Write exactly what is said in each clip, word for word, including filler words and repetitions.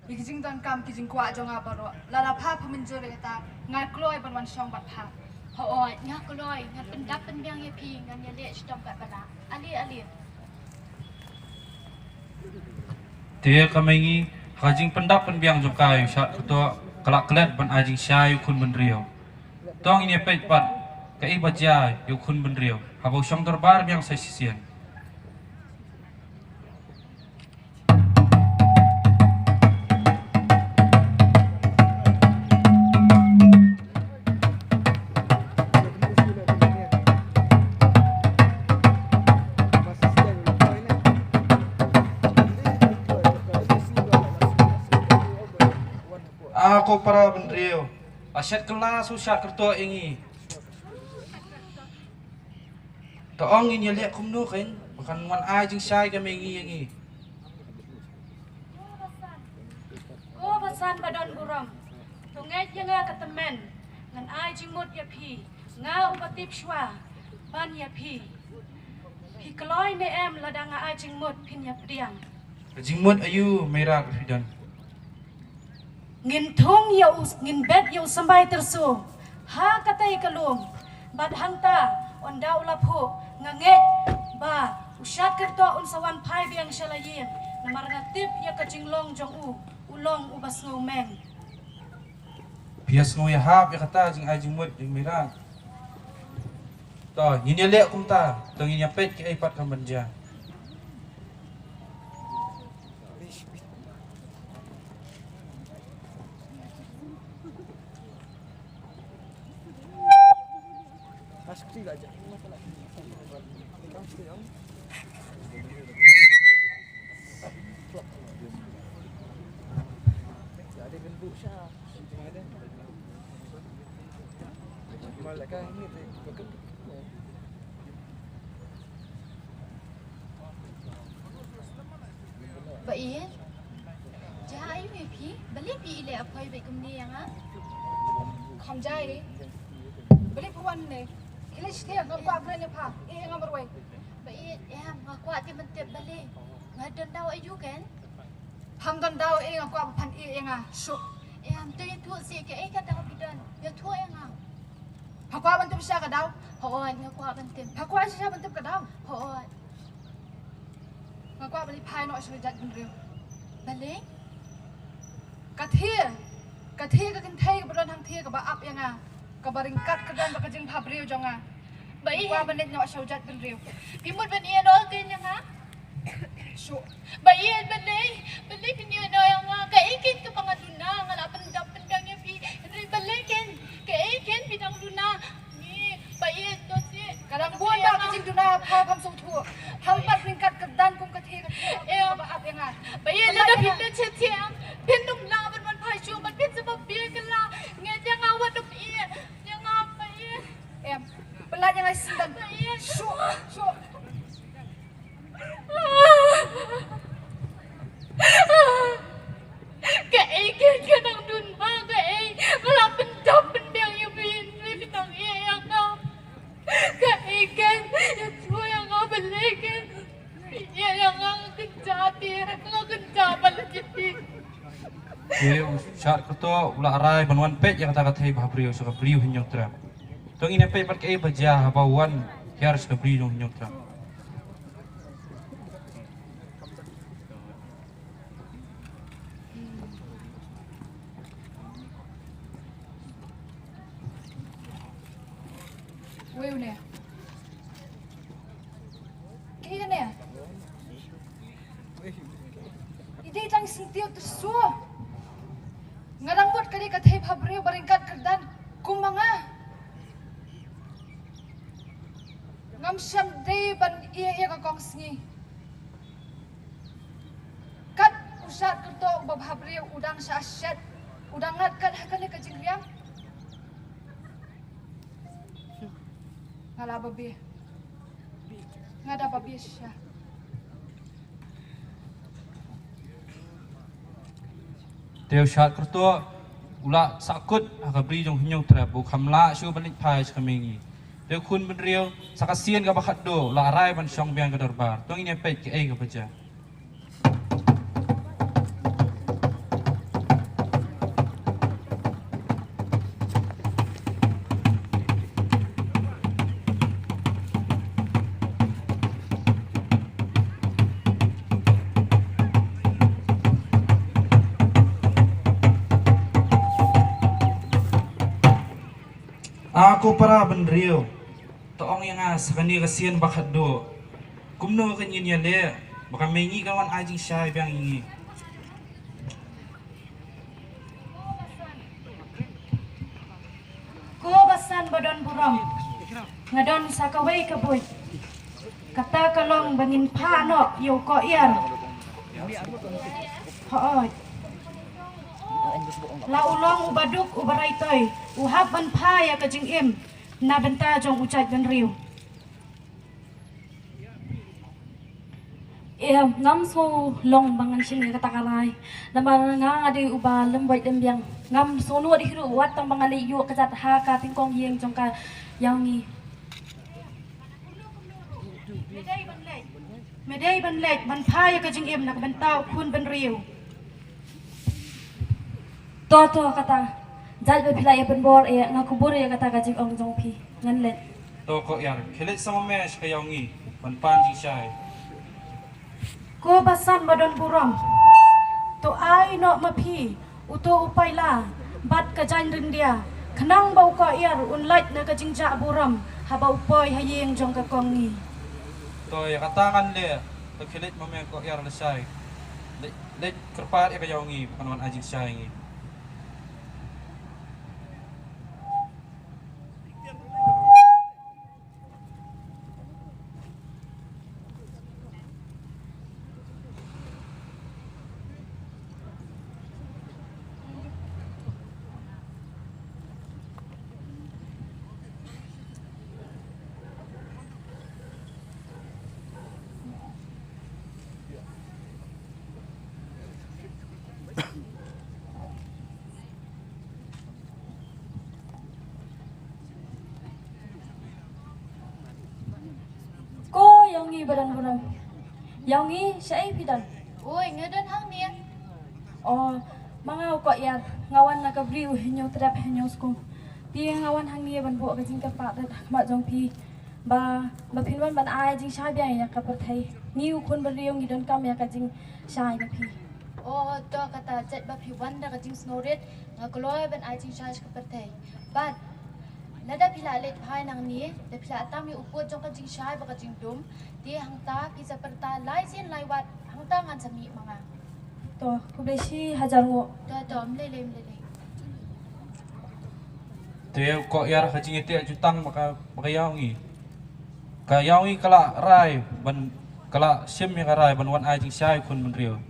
Ïa ki jingdonkam ki jingkwah jong nga baroh. Lada pha pha mynjur ïa kata, nga kloi ban wan shong bad pha. Hooid, nga kloi, ngan pyndap pynbiang ïa phi, ngan ïaleh shitom bad pha. Ale, ale. Te ka Mengi, ha ka jingpyndap pynbiang jong ka ïa u Shad Kyrtuh, ka la klet ban ai jingshai ïa u khun bynriew. To ngin ïa peit pat kaei ba jia ïa u khun bynriew haba u shong dorbar biang sa shisien. A ko para bynriew, la shet kylla u Shad Kyrtuh ïa ngi. To ong ngin ïaleh kumno kein ba kan wan ai jingshai ka Mengi ïa ngi. Ko ba san ba don burom, to ngeit ïa nga ka tymmen, ngan ai jingmut ïa phi, nga uba tip shuwa ban ïa phi. Phi kloi ne em lada nga ai jingmut phin ïa pdiang? Ka jingmut aïu Meirad ba phi don? Ngin thung ïa u, ngin bet ïa u symbai tyrso ha katei ka lum. Bad hangta, ynda u la phuh, nga ngeit ba u Shad Kyrtuh un sa wan phai biang sha la ïing, namar nga tip ïa ka jinglong jong u, u long uba sngewmeng. Phi ïa sngew ïahap ïa kata jingai jingmut jong Meirad. To ngin ïaleh kumta, to ngin ïa peit kaei pat kan ban jia. Ba ïeit. Jia aïu ïa phi? Balei phi i leh apoi bad kumne ïa nga? Kham jia ei. Balei phi wan ne? Khie leit sha thied, ngam kwah kren ïa pha. Ïeh ïa nga marwei. Ba ïeit, em, nga kwah tip ban tip balei. Nga don daw aïu kein? Pham don daw ei, nga kwah ba phan ïeh ïa nga. Shuh. Em, to ïathuh seh kaei ka daw phi don. Ïathuh ïa nga. Pha kwah ban tip shisha ka daw? Hooid, nga kwah ban tip. Pha kwah shisha ban tip ka daw? Hooid. Nga kwah ban leit phai noh sha ka jaitbynriew. Balei? Ka thie, ka thie ka kynthei kaba don hangthie kaba ap ïa nga, kaba ryngkat kyrdan bad ka jingbhabriew jong nga. Ba ïeit. Kwah ban leit noh sha ka jaitbynriew. Phi mut ban ïeh noh kein ïa nga? Shuh. Ba ïeit, balei, balei phin ïeh noh ïa nga? Kaei kein kaba nga duna, nga la pyndap pynbiang ïa phi. Hynrei balei kein, kaei kein phi dang duna? Ni, ba ïeit, to seh. Ka dang bun ba ka jingduna, pha pham sngewthuh. Pham pat ryngkat kyrdan kum ka thie ka thie. Em. Kaba ap ïa nga. Ba ïeit, lada phin leit sha thied, phin ym lah ban wan phai shuh, ban phin sa ba bieit kylla. Ngeit ïa nga wat ym ïeit ïa nga, ba ïeit. Em. Pyllait ïa nga shisien. Ba ïeit. Shuh, shuh. Kaei kein ka dang duna, kaei? Nga la pyndap pynbiang ïa phi, phi dang ïeh ïa nga. Kaei kein, ïathuh ïa nga balei kein. Ïeh ïa nga, nga kynja te, nga kynja ba la jiti. Te u Shad Kyrtuh u la rai ban wan peit ïa kata ka thei bhabriew sha ka Blei u Hynñiewtrep. To ngin ïa peit pat kaei ba jia haba u wan hiar sha ka Blei u Hynñiewtrep. Wei une. Kaei kane? I dei tang syntiew tyrso. Nga dang mut ka dei ka thei bhabriew ba ryngkat kyrdan kum ma nga. Ngam shym dei ban ïeh ïa ka kongsngi. Kat u Shad Kyrtuh uba bhabriew u dang shah shet, u dang ngat kat ha kane ka jingriam. Nga la babe. Nga da babe shisha. Te u Shad Kyrtuh u la sahkut ha ka Blei jong Hynñiewtrep, u kham lah shuh ban leit phai sha ka Mengi. Te u khun bynriew sa ka sien kaba khatduh u la rai ban shong biang ka dorbar. To ngin ïa peit kaei kaba jia. A ko para bynriew, to ong ïa nga sa kane ka sien ba khatduh, kumno ka ngin ïaleh ba ka Mengi kan wan ai jingshai biang ïa ngi? Ko basan ba don burom, nga don sa kawei ka buit. Kata ka long ba ngin phah noh ïa u Kohiar. Hooid. La u long uba duk uba raitoi, u hap ban phah ïa ka jingim na bynta jong u jait bynriew. Em, ngam sngew long ba ngan shim ïa kata ka rai. Namar nga nga dei uba lem beit lem biang. Ngam sngew nud hi ruh wat tang ba nga leit ïuh kjat ha ka tyngkong ïing jong ka Yawngi. Me dei ban leit, me dei ban leit ban phah ïa ka jingim na ka bynta u khun bynriew. To to kata. Jait ba phi la ïa pynbor ïa nga kubur ïa kata ka jingong jong phi. Ngan leit. To Kohiar, khie leit sa ma me sha ka Yawngi ban pan jingshai. Ko basan ba don burom, to ai noh ma phi uto u paila bad ka jaiñ ryndia, khnang ba u Kohiar un lait na ka jingjah burom haba u poi ha ïing jong ka Kong Ngi. To ïa kata ngan leh. To khie leit ma me Kohiar lashai. Leit, leit kyrpad ïa ka Yawngi ba kan wan ai jingshai ïa ngi. Ko Yawngi ba don burom. Yawngi, shaei phi don? Oi, nga don hangne. O, ma nga u Kohiar, nga wan na ka bri u Hynñiewtrep Hynñiewskum. Te nga wan hangne ban buh ka jingkyrpad ha khmat jong phi ba, ba phin wan ban ai jingshai biang ïa ka pyrthei. Ngi u khun bynriew ngi donkam ïa ka jingshai na phi. O, to kata, jait ba phi wan da ka jingsngewrit, nga kloi ban ai jingshai sha ka pyrthei. Bad lada phi la leit phai nangne, da phi la tam ïa u pud jong ka jingshai bad ka jingdum, te hangta phi sa pyrta lai sien lai wat, hangta ngan sa mih ma nga. To, khublei shi hajar nguh. To, to, ym lei lei, ym lei lei. Te u Kohiar ha ka jingïateh jutang bad ka, bad ka Yawngi. Ka Yawngi ka la rai ban, ka la shim ïa ka rai ban wan ai jingshai u khun bynriew.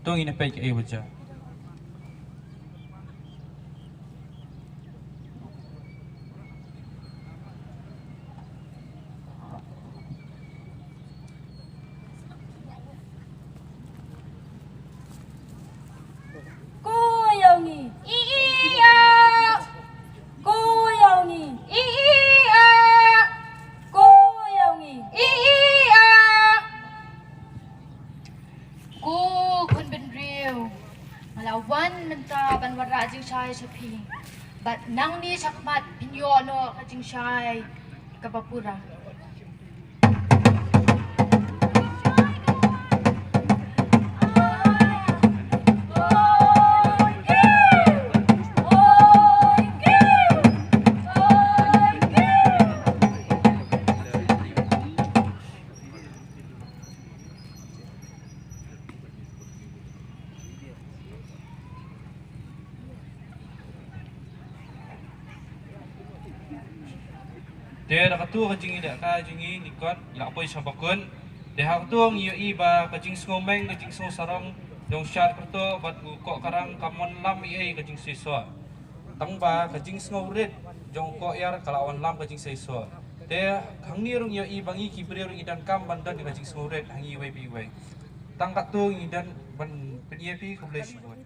To ngin ïa peit kaei ba jia. Ko Yawngi. I, i, ya. Ko Yawngi. I, i, ya. Ko Yawngi. I, i, ya. Ko khun bynriew, nga la wan mynta ban wanrah jingshai sha phi. Bad nangne shakhmat phin ïoh noh ka jingshai kaba pura. Te da kato ka jingïalehkai jong ngi, ngi kot, ngi la poi sha bakut. Te ha kato ngi ïohi ba ka jingsngewmeng, ka jingsngewsarong jong u Shad Kyrtuh bad u Koh Karang kam wanlam ei ei ka jingseisoh. Tang ba ka jingsngewrit jong u Kohiar ka la wanlam ka jingseisoh. Te hangne ruh ngi ïohi ba ngi ki briew ruh ngi donkam ban don ka jingsngewrit ha ngi iwei pa iwei. Tang katto ngi don ban pynïaid ïa phi, khublei shibun.